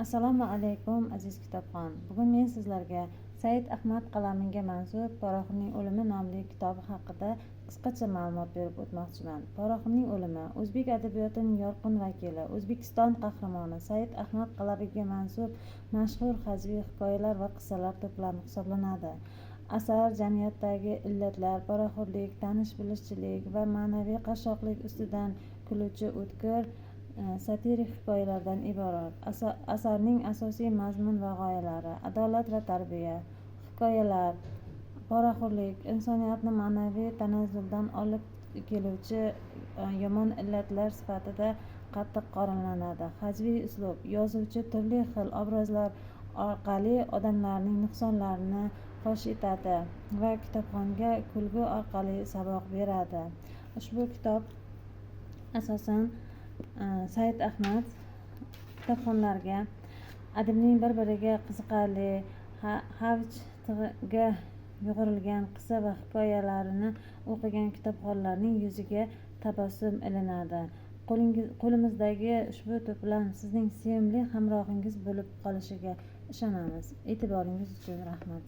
Assalomu alaykum, aziz kitobxon. Bugun men sizlarga Said Ahmad qalamiga mansub "Poraxo'rning o'limi" nomli kitobi haqida qisqacha ma'lumot berib o'tmoqchiman. "Poraxo'rning o'limi" o'zbek adabiyotining yorqin vakili, O'zbekiston qahramoni Said Ahmad qalamiga mansub mashhur hajviy hikoyalar va qissalar to'plami hisoblanadi. Asar jamiyatdagi illatlar, poraxo'rlik, tanish bilishchilik va ma'naviy qashshoqlik ustidan kuluvchi o'tkir satirik hikoyalardan iborat. Asarning asosiy mazmun va g'oyalari: adolat va tarbiya. Hikoyalar poraxo'rlik insoniyatni ma'naviy tanazzuldan olib keluvchi yomon illatlar sifatida qattiq qoralanadi. Hajviy uslub: yozuvchi turli xil obrazlar orqali odamlarning nuqsonlarini fosh etadi va kitobxonga kulgu orqali saboq beradi. Ushbu kitob asosan Said Ahmad kitobxonlarga adibning bir biriga qiziqarli, havjga yo'g'rilgan qissa va hikoyalarini o'qigan kitobxonlarning yuziga tabassum ilinadi. Qo'limizdagi ushbu to'plam sizning sevimli hamrohingiz bo'lib qolishiga ishonamiz. E'tiboringiz uchun rahmat.